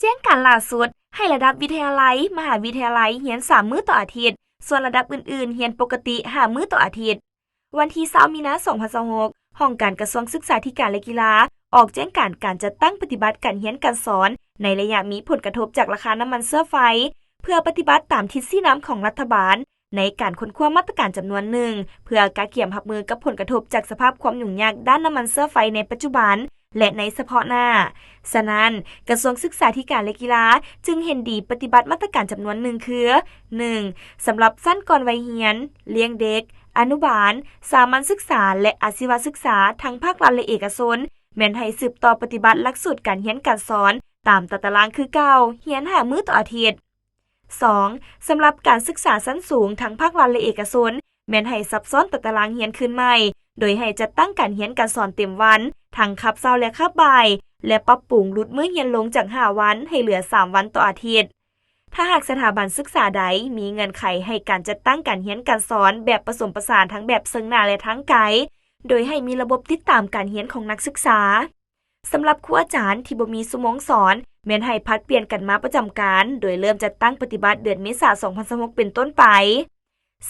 ແຈ້ງການຫຼ້າສຸດ ໃຫ້ລະດັບວິທະຍາໄລ, ມະຫາວິທະຍາໄລ ຮຽນສາມມື້ຕໍ່ອາທິດ, ສ່ວນລະດັບອື່ນໆ ຮຽນປົກກະຕິຫ້າມື້ຕໍ່ອາທິດ. ວັນທີຊາວ ມີນາ ສອງພັນຊາວຫົກ, ຫ້ອງການກະຊວງສຶກສາທິການ ແລະ ກິລາ ອອກແຈ້ງການການຈັດຕັ້ງປະຕິບັດການຮຽນການສອນ ໃນໄລຍະມີຜົນກະທົບຈາກລາຄານ້ຳມັນເຊື້ອໄຟ ເພື່ອປະຕິບັດຕາມທິດຊີ້ນຳຂອງລັດຖະບານ ໃນການຄົ້ນຄວ້າມາດຕະການຈຳນວນໜຶ່ງ ເພື່ອກະກຽມຮັບມືກັບຜົນກະທົບຈາກສະພາບຄວາມຫຍຸ້ງຍາກດ້ານນ້ຳມັນເຊື້ອໄຟໃນປັດຈຸບັນ ແລະ ໃນສະເພາະໜ້າ. ສະນັ້ນ, ກະຊວງສຶກສາທິການ ແລະ ກິລາ ຈຶ່ງເຫັນດີປະຕິບັດມາດຕະການຈຳນວນໜຶ່ງຄື: ໜຶ່ງ ສຳລັບຊັ້ນກ່ອນໄວຮຽນ, ລ້ຽງເດັກ, ອະນຸບານ, ສາມັນສຶກສາ ແລະ ອາຊີວະສຶກສາ ທັງພາກລັດ ແລະ ເອກະຊົນ ແມ່ນໃຫ້ສືບຕໍ່ປະຕິບັດຫຼັກສູດການຮຽນການສອນຕາມຕາຕະລາງຄືເກົ່າ, ຮຽນຫ້າມື້ຕໍ່ອາທິດ. ສອງ ສຳລັບການສຶກສາຊັ້ນສູງ ທັງພາກລັດ ແລະ ເອກະຊົນ ແມ່ນໃຫ້ສັບຊ້ອນຕາຕະລາງຮຽນຄືນໃໝ່ ໂດຍໃຫ້ຈັດຕັ້ງການຮຽນການສອນເຕັມວັນ ທັງຄາບເຊົ້າ ແລະ ຄາບບ່າຍ ແລະ ປັບປຸງຫຼຸດມື້ຮຽນລົງຈາກຫ້າວັນ ໃຫ້ເຫຼືອສາມວັນຕໍ່ອາທິດ. ຖ້າຫາກສະຖາບັນສຶກສາໃດມີເງື່ອນໄຂໃຫ້ການຈັດຕັ້ງການຮຽນການສອນແບບປະສົມປະສານທັງແບບເຊິ່ງໜ້າ ແລະ ທາງໄກ, ໂດຍໃຫ້ມີລະບົບຕິດຕາມການຮຽນຂອງນັກສຶກສາ. ສຳລັບຄູອາຈານທີ່ບໍ່ມີຊົ່ວໂມງສອນ ແມ່ນໃຫ້ຜັດປ່ຽນກັນມາປະຈຳການ ໂດຍເລີ່ມຈັດຕັ້ງປະຕິບັດເດືອນເມສາ ສອງພັນຊາວຫົກ ເປັນຕົ້ນໄປ.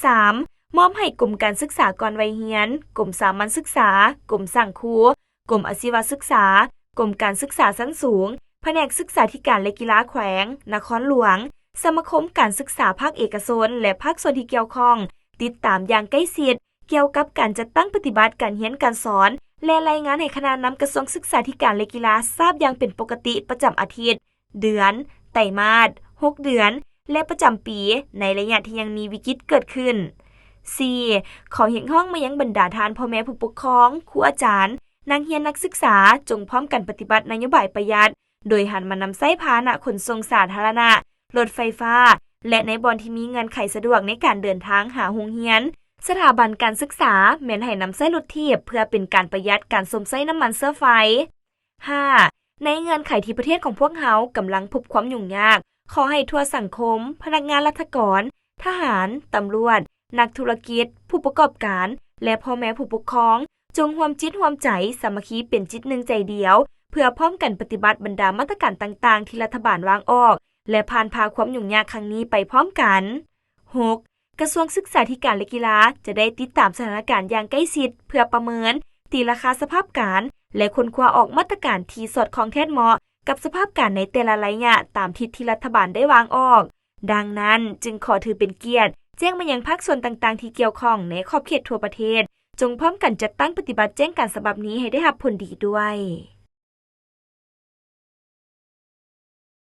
ສາມ ມອບໃຫ້ກົມການສຶກສາກ່ອນໄວຮຽນ, ກົມສາມັນສຶກສາ, ກົມສ້າງຄູ, ກົມອາຊີວະສຶກສາ, ກົມການສຶກສາຊັ້ນສູງ, ພະແນກສຶກສາທິການ ແລະ ກິລາແຂວງ, ນະຄອນຫຼວງ, ສະມາຄົມການສຶກສາພາກເອກະຊົນ ແລະ ພາກສ່ວນທີ່ກ່ຽວຂ້ອງ ຕິດຕາມຢ່າງໃກ້ຊິດ ກ່ຽວກັບການຈັດຕັ້ງປະຕິບັດການຮຽນການສອນ ແລະ ລາຍງານໃຫ້ຄະນະນຳກະຊວງສຶກສາທິການ ແລະ ກິລາຊາບຢ່າງເປັນປົກກະຕິປະຈຳອາທິດ, ເດືອນ, ໄຕມາດ, ຫົກເດືອນ ແລະ ປະຈຳປີ ໃນໄລຍະທີ່ຍັງມີວິກິດເກີດຂຶ້ນ. ສີ່ ຂໍຮຽກຮ້ອງມາຍັງບັນດາທ່ານພໍ່ແມ່ຜູ້ປົກຄອງ, ຄູອາຈານ, ນັກຮຽນນັກສຶກສາ ຈົ່ງພ້ອມກັນປະຕິບັດນະໂຍບາຍປະຢັດ ໂດຍຫັນມານຳໃຊ້ພາຫະນະຂົນສົ່ງສາທາລະນະ, ລົດໄຟຟ້າ ແລະ ໃນບ່ອນທີ່ມີເງື່ອນໄຂສະດວກໃນການເດີນທາງຫາໂຮງຮຽນ, ສະຖາບັນການສຶກສາ ແມ່ນໃຫ້ນຳໃຊ້ລົດຖີບ ເພື່ອເປັນການປະຢັດການຊົມໃຊ້ນ້ຳມັນເຊື້ອໄຟ. ຫ້າ ໃນເງື່ອນໄຂທີ່ປະເທດຂອງພວກເຮົາກຳລັງພົບຄວາມຫຍຸ້ງຍາກ, ຂໍໃຫ້ທົ່ວສັງຄົມ, ພະນັກງານລັດຖະກອນ, ທະຫານ, ຕຳຫຼວດ, ນັກທຸລະກິດ, ຜູ້ປະກອບການ ແລະ ພໍ່ແມ່ຜູ້ປົກຄອງ ຈົ່ງຮ່ວມຈິດຮ່ວມໃຈ, ສາມັກຄີເປັນຈິດໜຶ່ງໃຈດຽວ ເພື່ອພ້ອມກັນປະຕິບັດບັນດາມາດຕະການຕ່າງໆທີ່ລັດຖະບານວາງອອກ ແລະ ຜ່ານຜ່າຄວາມຫຍຸ້ງຍາກຄັ້ງນີ້ໄປພ້ອມກັນ. ຫົກ ກະຊວງສຶກສາທິການ ແລະ ກິລາ ຈະໄດ້ຕິດຕາມສະຖານະການຢ່າງໃກ້ຊິດ ເພື່ອປະເມີນ, ຕີລາຄາສະພາບການ ແລະ ຄົ້ນຄວ້າອອກມາດຕະການທີ່ສອດຄ່ອງແທດເໝາະກັບສະພາບການໃນແຕ່ລະໄລຍະຕາມທິດທີ່ລັດຖະບານໄດ້ວາງອອກ. ດັ່ງນັ້ນ, ຈຶ່ງຂໍຖືເປັນກຽດແຈ້ງມາຍັງພາກສ່ວນຕ່າງໆທີ່ກ່ຽວຂ້ອງໃນຂອບເຂດທົ່ວປະເທດ, ຈົ່ງພ້ອມກັນຈັດຕັ້ງປະຕິບັດແຈ້ງການສະບັບນີ້ໃຫ້ໄດ້ຮັບຜົນດີດ້ວຍ.